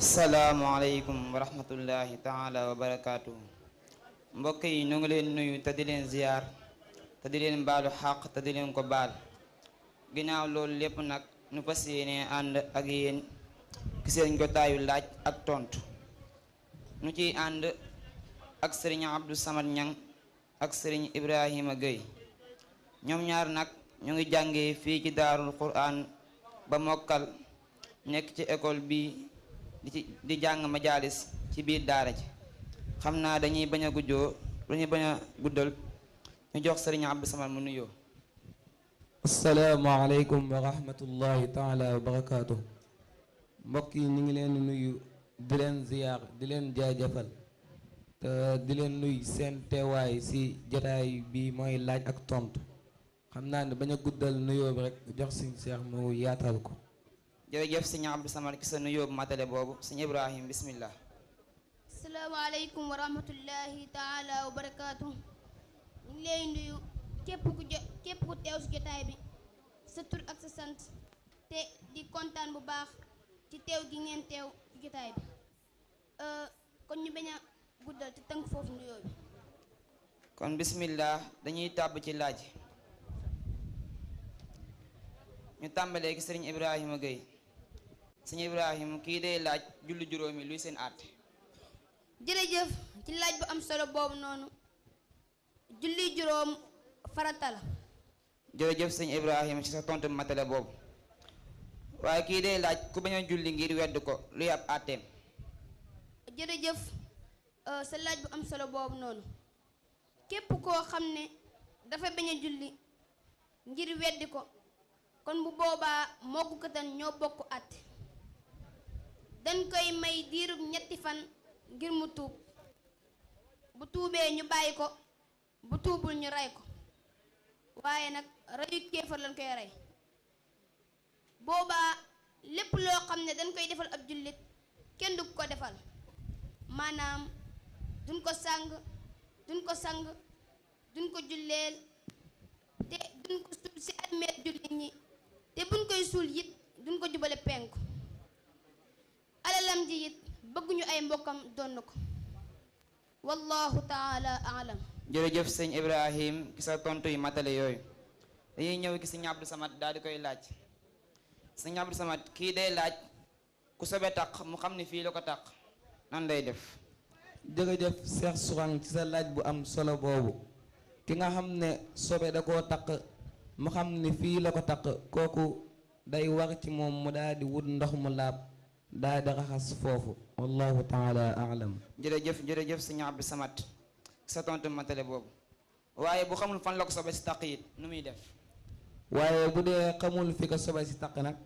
salaamualeykum wa rahmatullahi taala wa barakaatu. mbokk yi ñu ngi leen nuyu te di leen ziyaar te di leen baalu xaq te di leen ko baal. ginnaaw loolu lépp nag nu fas yéene ànd ak yéen ci seen jotaayu laaj ak tontu. nu ciy ànd ak sëriñ Abdou Samad Ñang ak sëriñ Ibrahima Gueye. ñoom ñaar nag ñu ngi jàngee fii ci daarul quraan ba mokkal, nekk ci école bi di jàng majaalis ci biir daara ji. xam naa dañuy bañ a guddal ñu jox sëriñ Abdou Samad mu nuyoo. asalaamaaleykum wa rahmatullahi taala wa barakaatu. mbokk yi ñu ngi leen nuyu di leen ziyaar di leen jaajëfal te di leen nuyu seen teewaay ci jotaay bi mooy laaj ak tontu. xam naa ne bañ a guddal nuyoo bi rek jox suñu seex mu yaatal ko. jërëjëf sëñ Abdou Samad ki sa nuyoo bu matale boobu. sëñ Ibrahim bismillah. asalaamaaleykum wa rahmatullahi taala wa barakaatu. ñu ngi lay nuyu képp ku teew si jotaay bi, sa tur ak sa sant, te di kontaan bu baax ci teew gi ngeen teew ci jotaay bi. kon ñu bañ a guddal te tënk foofu nuyoo bi. kon bismillah dañuy tàbb ci laaj. ñu tàmbalee ki sëriñ Ibrahima Gueye. sëñ Ibrahima kii day laaj julli juróomi luy seen àtte. jërëjëf ci laaj bu am solo boobu noonu. julli juróom farata la. jërëjëf sëñ Ibrahima ci sa tontu matale boobu. waaye kii day laaj ku bañ a julli ngir wedd ko luy ab àtteem. jërëjëf sa laaj bu am solo boobu noonu. képp koo xam ne dafa bañ a julli ngir weddi ko, kon bu boobaa moo ko këtan ñoo bokk àtte. dañ koy may diirub ñetti fan ngir mu tuub. bu tuubee ñu bàyyi ko, bu tuubul ñu rey ko. waaye nag reyu kéefar lañ koy rey. boobaa lépp loo xam ne dañ koy defal ab jullit kenn du ko defal. maanaam duñ ko sang duñ ko julleel, te duñ ko suul ci armeel jullit ñi, te buñ koy suul it duñ ko jubale penku. alalam ji it bëgguñu ay mbokkam donn ko. wallahu taala alam. jërëjëf sëñ Ibrahim ki sa tontu yu matale yooyu. dañuy ñëw ki sëñ Abdou Samad daal di koy laaj. sëñ Abdou Samad kii day laaj ku sobe taq mu xam ne fii la ko taq nan lay def. jërëjëf Cheikh Sourang ci sa laaj bu am solo boobu. ki nga xam ne sobe da koo taq mu xam ne fii la ko taq, kooku day war ci moom mu daal di wut ndox mu laab daal di raxas foofu. wallahu taala alam. jërëjëf sëñ Abdou Samad sa tontu matale boobu. waaye bu xamul fan la ko sobe si taq it nu muy def. waaye bu dee xamul fi ko sobe si taq nag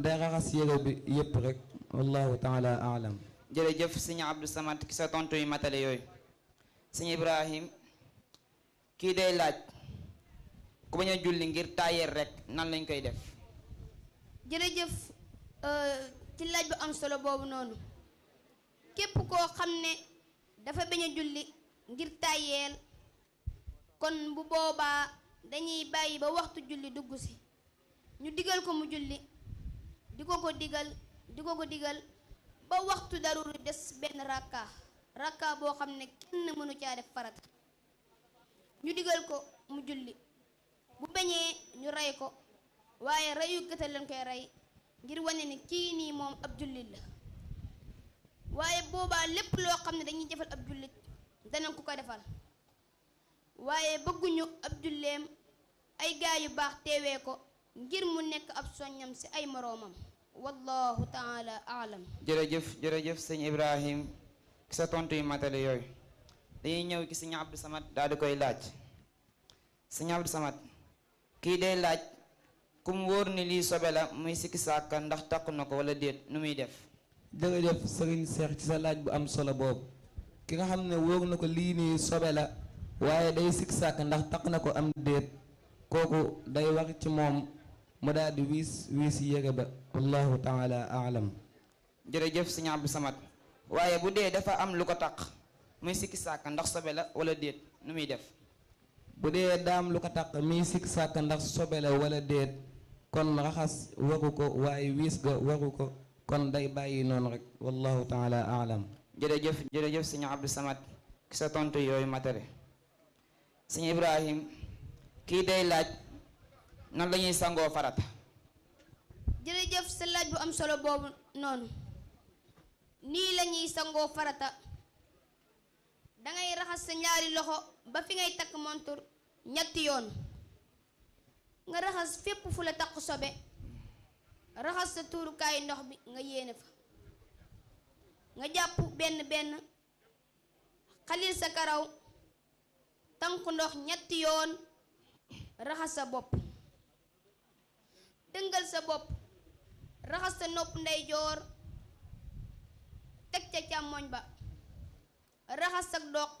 day raxas yére bi yépp rek. wallahu taala alam. jërëjëf sëñ Abdou Samad ki sa tontu yu matale yooyu. sëñ Ibrahim kii day laaj ku bañ a julli ngir taayeer rek nan lañ koy def. jërëjëf ci laaj bu am solo boobu noonu. képp koo xam ne dafa bañ a julli ngir tàyyeel, kon bu boobaa dañuy bàyyi ba waxtu julli dugg si ñu digal ko mu julli, di ko ko digal ba waxtu daruri des benn rakka boo xam ne kenn mënu caa def farata. ñu digal ko mu julli, bu bañee ñu rey ko, waaye reyu gëtal lañ koy rey ngir wane ni kii nii moom ab jullit la. waaye boobaa lépp loo xam ne dañuy defal ab jullit danañ ko defal, waaye bëgguñu ab julleem ay gaa yu baax teewee ko ngir mu nekk ab soññam ci ay moroomam. wallahu taala alam. jërëjëf sëñ Ibrahim ki sa tontu yu matale yooyu. dañuy ñëw ki sëñ Abdou Samad daal di koy laaj. sëñ Abdou Samad kii day laaj kum wóor ni lii sobe la muy sikki sàkka ndax takk na ko wala déet nu muy def. jërëjëf sëriñ Seex ci sa laaj bu am solo boobu. ki nga xam ne wóor na ko lii nii sobe la waaye day sikki sàkk ndax takk na ko am déet, kooku day war ci moom mu daal di wiis yére ba. wallahu taala alam. jërëjëf sëñ Abdou Samad waaye bu dee dafa am lu ko takk muy sikki sàkk ndax sobe la wala déet nu muy def. bu dee daam lu ko takk muy sikki sàkk ndax sobe la wala déet, kon raxas waru ko waaye wiis ga waru ko. kon day bàyyi noonu rek wallahu taala aalam. jërëjëf jërëjëf sëñ Abdou Samad ki sa tontu yooyu matale. sëñ Ibrahim kii day laaj nan la ñuy sangoo farata. jërëjëf sa laaj bu am solo boobu noonu nii la ñuy sangoo farata dangay raxas sa ñaari loxo ba fi ngay takk montur ñetti yoon nga raxas fépp fu la takk sobe raxas sa tuurukaayu ndox bi nga yéene fa nga jàpp benn benn xalil sa karaw tànk ndox ñetti yoon raxas sa bopp dëngal sa bopp raxas sa nopp ndeyjoor teg ca càmmoñ ba raxas sa doq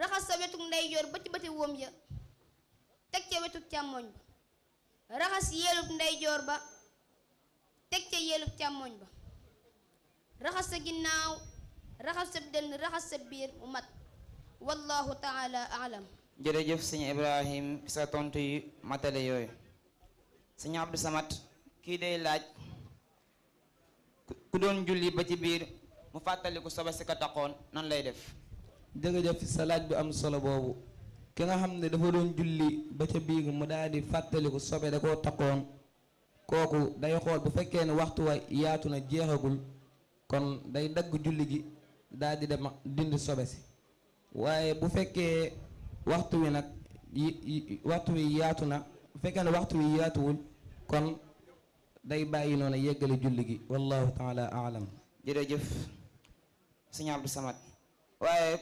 raxas sa wetuk ndeyjoor ba ci bëti wóom ya teg ca wetuk càmmoñ ba raxas yeelub ndeyjoor ba teg ca yeelub càmmoñ ba raxas sa ginnaaw raxas sa dënn raxas sa biir mu mat wallahu taala alam. jërëjëf sëñ Ibrahim sa tontu yi matale yooyu. sëñ Abdou Samad kii day laaj ku doon julli ba ci biir mu fàttaliku sobe si ko taxoon nan lay def. jërëjëf sa laaj bi am solo boobu ki nga xam ne dafa doon julli ba ca biir mu daal di fàttaliku sobe da koo taxoon kooku day xool bu fekkee ne waxtu wa yaatu na jeexagul kon day dagg julli gi daal di dem dindi sobe si waaye bu fekkee waxtu wi nag waxtu wi yaatu na bu fekkee ne waxtu wi yaatuwul kon day bàyyi noonu yeggale julli gi wallahu taala aalam. jërëjëf sëñ Abdou Samad waaye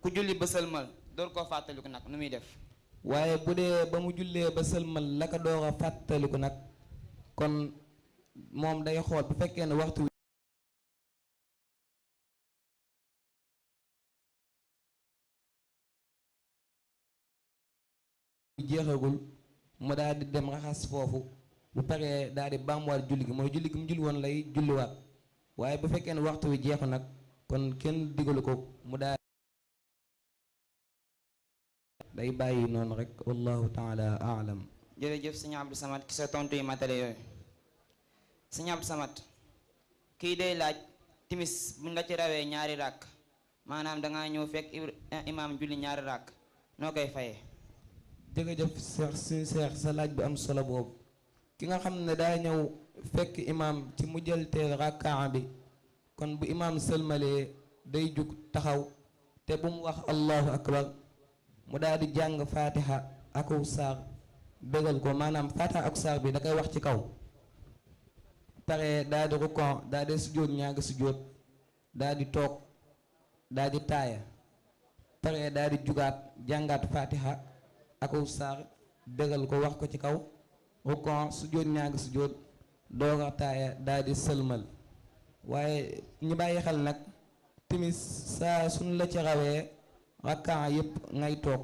ku julli ba sëlmal door koo fàttaliku nag nu muy def. waaye bu dee ba mu jullee ba sëlmal la ko door a fàttaliku nag kon moom day xool bu fekkee ne waxtu wi jeexagul mu daal di dem raxas foofu bu paree daal di baamuwaat julli gi mooy julli gi mu julli woon lay julliwaat waaye bu fekkee ne waxtu wi jeexu nag kon kenn digalu ko mu daal day bàyyi noonu rek wallahu taala aalam. jërëjëf sëñ Abdou Samad ki sa tontu yi matale yooyu. sëñ Abdou Samad kii day laaj timis buñ la ci rawee ñaari ràkk maanaam dangaa ñëw fekk imaam julli ñaari ràkk noo koy fayee. jërëjëf suñu seex sa laaj bu am solo boobu ki nga xam ne daa ñëw fekk imaam ci mujjalteel rakkaa bi kon bu imaam sëlmalee day jug taxaw te bu mu wax allahu akbar mu daal di jàng fatiha aku saar bégal ko maanaam fatiha aku saar bi da koy wax ci kaw pare daal di rukon daal di sujjóot ñaari sujjóot daal di toog daal di taaya pare daal di jugaat jàngaat fatiha aku saar bégal ko wax ko ci kaw rukon sujjóot ñaari sujjóot dooga taaya daal di sëlmal waaye ñu bàyyi xel nag timis saa suñ la ci rawee rakkaa yépp ngay toog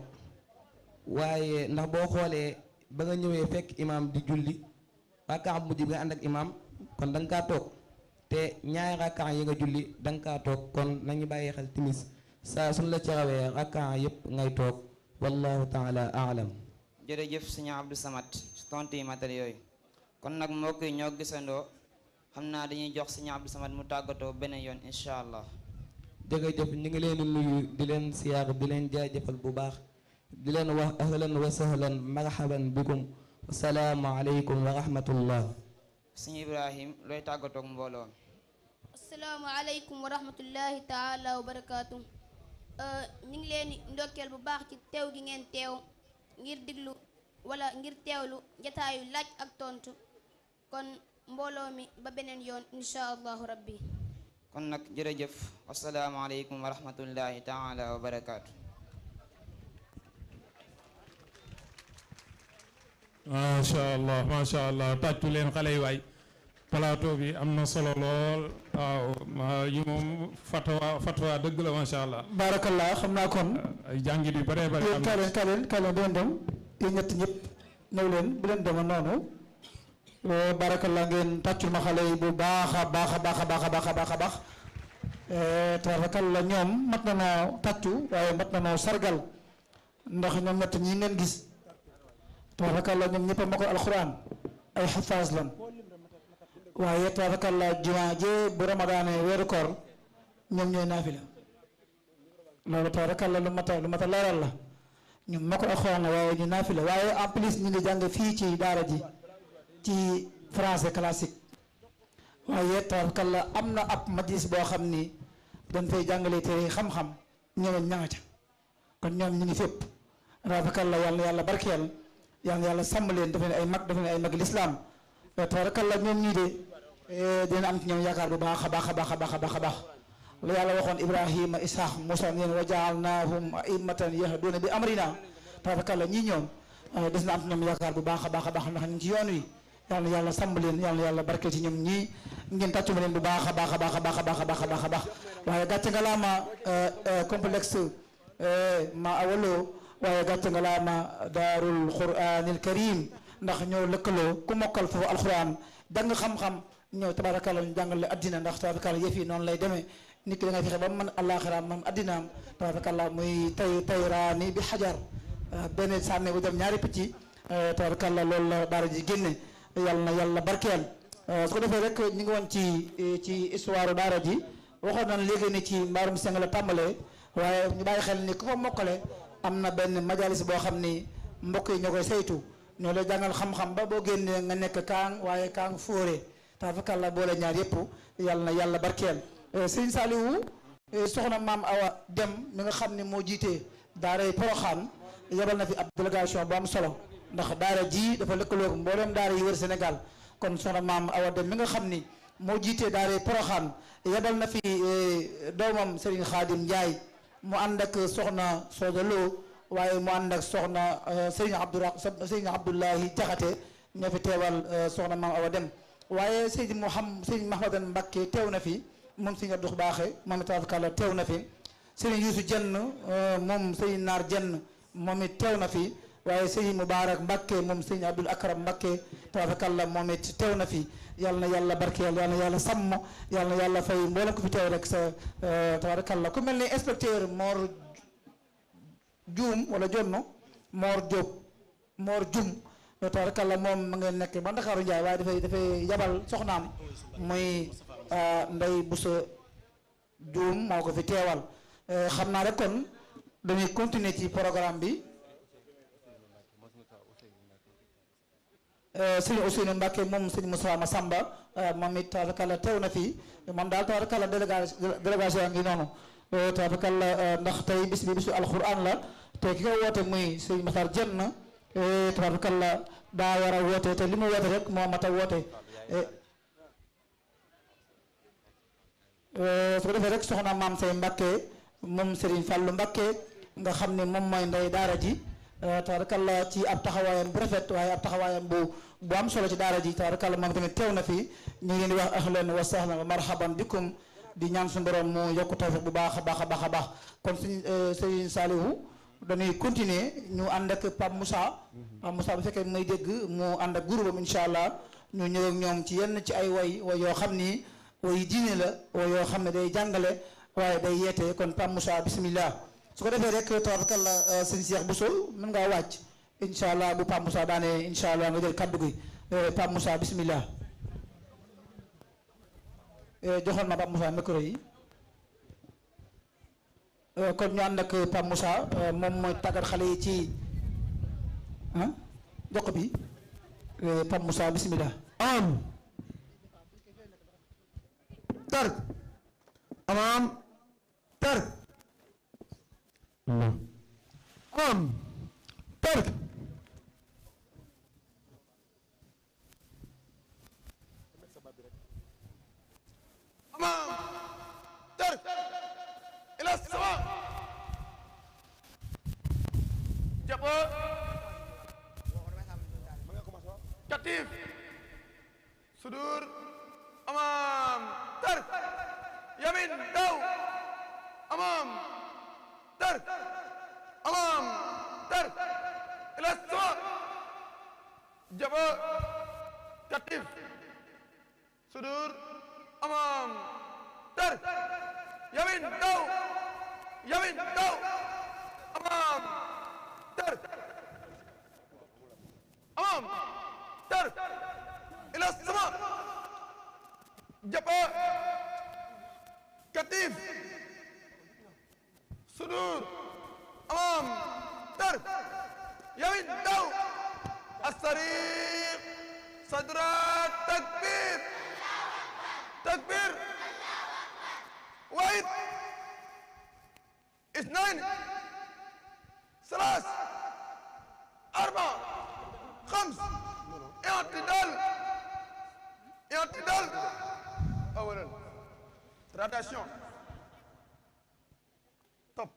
waaye ndax boo xoolee ba nga ñëwee fekk imaam di julli rakkaa bu mujj bi nga ànd ak imaam kon da nga kaa toog te ñaari rakkaa yi nga julli da nga kaa toog kon nañu bàyyi xel timis saa suñ la ci rawee rakkaa yépp ngay toog wallahu taala aalam. jërëjëf sëñ Abdou Samad tontu yi matale yooyu kon nag mbokk yi ñoo gisandoo xam naa dañuy jox sëñ Abdou Samad mu tàggatoo beneen yoon incha allah. jërëjëf ñu ngi leen di nuyu di leen siyaar di leen jaajëfal bu baax di leen wax ahlan wa sahlan marhaban bikum asalaamu aleykum wa rahmatullah. sëñ Ibrahim looy tàggatoog mbooloo mi. asalaamu aleykum wa rahmatullahi taala wa barakaatu. ñu ngi leen di ndokkeel bu baax ci teew gi ngeen teew ngir diglu wala ngir teewlu jataayu laaj ak tontu kon mbooloo mi ba beneen yoon insha allahu rabbi. kon nag jërëjëf asalaamaaleykum wa rahmatullahi taala wa barakaatu. macha allah tàccu leen xale yi waay plateau bi am na solo lool waaw yi moom fatwa dëgg la macha allah. barakallah xam naa kon. ay jàngit yu bëree bëri am na kaleen doon dem yéen ñett ñëpp ñëw leen bu leen dema noonu barakallah ngeen tàccul ma xale yi bu baax a baax a baax a baax a baax a baax a baax tabarakalla ñoom mat na noo tàccu waaye mat na noo sargal ndax ñoom ñett ñi ngeen gis tabarakalla ñoom ñëpp a ma ko alxuraan ay xafaas lan waaye tabarakallah jumaa jee bu ramadaane weeru koor ñoom ñooy naafila loolu tabarakallah lu mat a leeral la ñun ma ko alxuraan la waaye ñu naafila waaye en plus ñu ngi jàng fii ci daara ji ci français classique waaye tabarakallah am na ab majlis boo xam ni dañ fay jàngale téere xam-xam ñoom ña nga ca kon ñoom ñu ngi fépp tabarakallah yàlla yàlla barkeel yàlla sàmm leen def leen ay mag def leen ay mag lislaam tabarakallah ñoom ñii de dina am ci ñoom yaakaar bu baax a baax a baax a baax a baax a baax la yàlla waxoon Ibrahima Ishaq Musa neen wa jaalnaahum a'immatan yahduuna bi amrina tabarakallah ñii ñoom des na am ci ñoom yaakaar bu baax a baax a baax ndax ñu ci yoon wi yàlla sàmm leen yàlla barkeel ci ñoom ñii ngeen tàccu ma leen bu baax a baax a baax a baax a baax a baax a baax a baax waaye gàcce nga laa ma complexe ma awaloo waaye gàcce nga laa ma daarul quraanil karim ndax ñoo lëkkaloo ku mokkal foofu alquran jàng xam-xam ñëw tabarakallah ñu jàngale addina ndax tabarakallah yëf yi noonu lay demee nit ki da ngay fexe ba mu mën àllaaxiraam moom addinaam tabarakallah muy tayraani bi xajar benn sànne bu dem ñaari picc tabarakallah loolu la daara ji génne yàlla barkeel su ko defee rek ñu ngi woon ci histoire daara ji waxoon nañ léegi ni ci mbaarum seng la tàmbalee waaye ñu bàyyi xel ni ku fa mokkale am na benn majalis boo xam ni mbokk yi ñoo koy saytu ñoo lay jàngal xam-xam ba boo génnee nga nekk kaang waaye kaang fóore tabarakallah boole ñaar yëpp yàlla barkeel sëñ Saliou soxna maam Awa Dem mi nga xam ne moo jiitee daaray Poroxaan yebal na fi ab délégation bu am solo ndax daara ji dafa lëkkaloog mboolem daara yi wër Sénégal kon soxna maam Awa Dem mi nga xam ni moo jiitee daaray Poroxaan yebal na fi doomam Serigne Khadim Ndiaye mu ànd ak soxna Soda Lo waaye mu ànd ak soxna Serigne Abdoulahi Jaxate ñoo fi teewal soxna maam Awa Dem waaye Seydi Mahmadan Mbakke teew na fi moom Serigne Abdou Baaxe moom it tabarakallah teew na fi Serigne Youssou Jenn moom Serigne Naar Jenn moom it teew na fi waaye Serigne Moubarak Mbakke moom Serigne Abdoul Akram Mbakke tabarakallah moom it teew na fi yàlla na yàlla barkeel yàlla na yàlla sàmm yàlla na yàlla fay mboolem ko fi teew rek sa tabarakallah ku mel ni inspecteur Mor Dioum wala Jonno Mor Diop Mor Dioum tabarakallah moom ma ngeen nekk ba Ndakaaru Njaay waaye dafay yabal soxnaam muy Ndey Busa Dioum moo ko fi teewal xam naa rek kon dañuy continuer ci programme bi sëñ Ousseynou Mbacke moom sëñ Moussa Massamba moom it tabarakallah teew na fii moom daal tabarakallah délégation ngi noonu tabarakallah ndax tey bis bi bisu alquran la te ki ko woote muy sëñ Matar Jenn tabarakallah daa war a woote te li mu woote rek moo mat a woote su ko defee rek soxna maam say Mbacke moom Serigne Fallou Mbacke nga xam ne moom mooy ndey daara ji tabarakallah ci ab taxawaayam bu rafet waaye ab taxawaayam bu am solo ci daara ji tabarakallah moom tamit teew na fi ñu ngi leen di wax ahlan wa sahlan wa marhaban bikum di ñaan suñu borom mu yokku tawfiq bu baax a baax a baax a baax kon suñ Serigne Saliou dañuy continuer ñu ànd ak Pape Moussa bu fekkee may dégg mu ànd ak groupe am incha allah ñu ñëw ak ñoom ci yenn ci ay way yoo xam ni way diine la way yoo xam ne day jàngale waaye day yeete kon Pape Moussa bismillah su ko defee rek tabarakallah sëñ Cheikh Bousso mën ngaa wàcc incha allah bu Pape Moussa daane incha allah nga jël kaddu gi Pape Moussa bismillah joxoon ma Pape Moussa micro yi kon ñu ànd ak Pape Moussa moom mooy tàggat xale yi ci jox bi Pape Moussa bismillah tark amaam tark tark amaam tark ila sawa jabo katif sudur amaam tark yamin daw amaam tark amaam tark ila sawa jabo katif sudur amaam tark yamin daw amaam tark amaam tark ila sawa Japa Katif Sudur Amam Tar Yamin Daw As-Sariq Sadrat Takbir Takbir Wahid اثنين ثلاث أربعة خمس اعتدال اعتدال أولا gradation top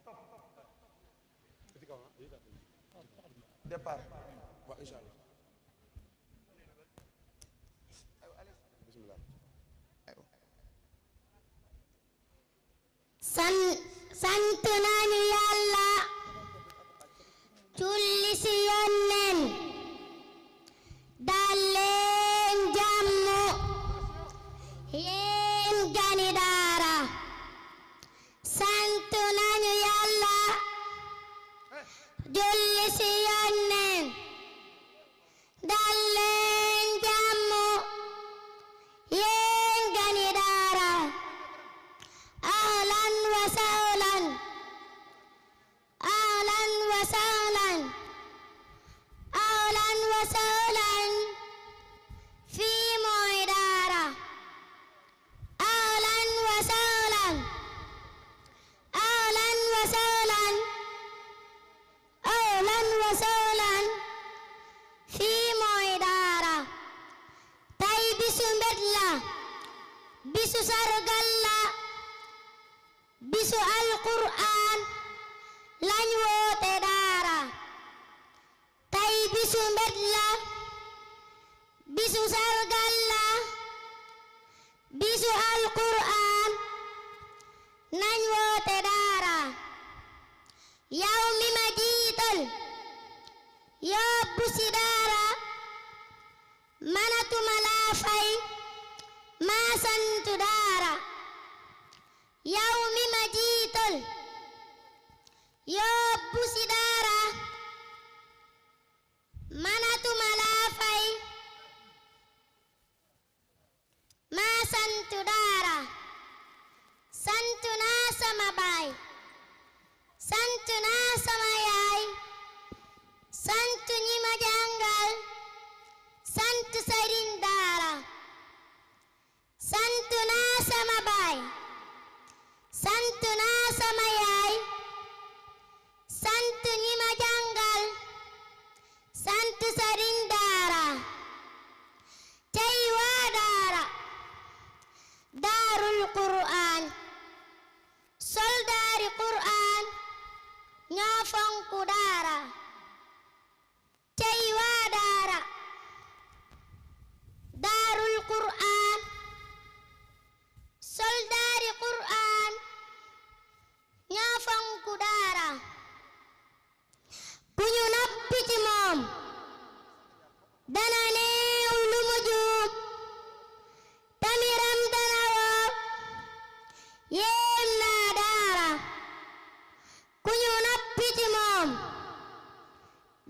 départ إن شاء الله بسم الله sant nañu Yàlla julli ci Yonent dal leen jàmm yéen gani daara sant nañu Yàlla julli ci Yonent dal leen jàmm yéen gani daara ahlan wa sahlan ahlan wa sahlan ahlan wa sahlan fii mooy daara ahlan wa sahlan ahlan wa sahlan ahlan wa sahlan fii mooy daara tey bisu mbét la bisu sargal la bisu alquraan lañ woote daara tey bisu mbét la bisu sargal la bisu alquraan nañ woote daara yow mi ma jiital yóbbu ci daara manatuma laa fay maa sant daara yow mi ma jiital yóbbu ci daara manatuma laa fay maa sant daara sant naa sama baay sant naa sama yaay sant ñi ma jàngal sant sëriñ daara sant naa sama baay sant naa sama yaay sant ñi ma jàngal sant sëriñ daara tey waa daara daarul qur'aan soldaari qur'aan ñoo fonku daara tey waa daara daarul qur'aan soldaari qur'aan ñoo fonku daara ku ñu noppi ci moom dana néew lu mu juum tamiram dana woo yéem naa daara ku ñu noppi ci moom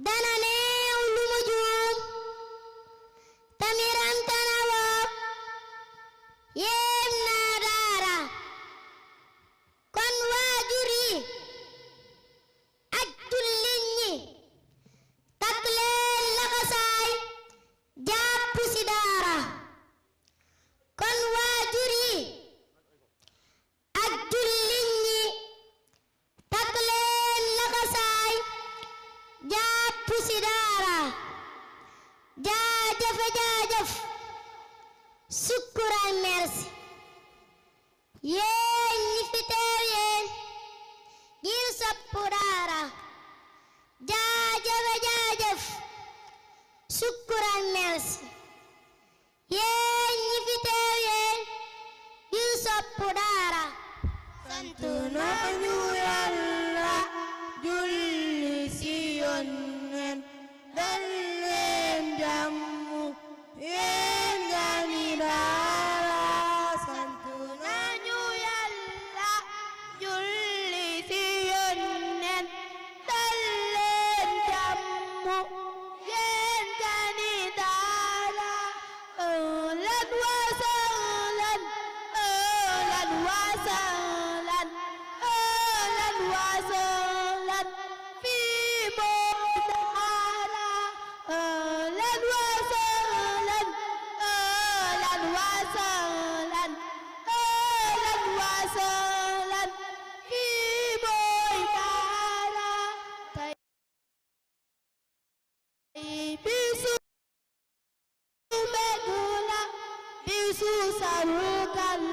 dana néew lu mu juum tamiram dana woo yéem naa daara kon waajur yi ak jullit ñi takk leen laxasaay jàpp ci daara kon waajur yi ak jullit ñi takk leen laxasaay jàpp ci daara jaajëf jaajëf sukkuraan merci yéen ñi fi teew yéen ngir sopp daara jaajëf jaajëf sukkuraan merci yéen ñi fi teew yéen ngir sopp daara sant nañu Yàlla julli ci Yonent dal leen jàmm yéen gani daara sant nañu Yàlla bisu begula bisu sarugal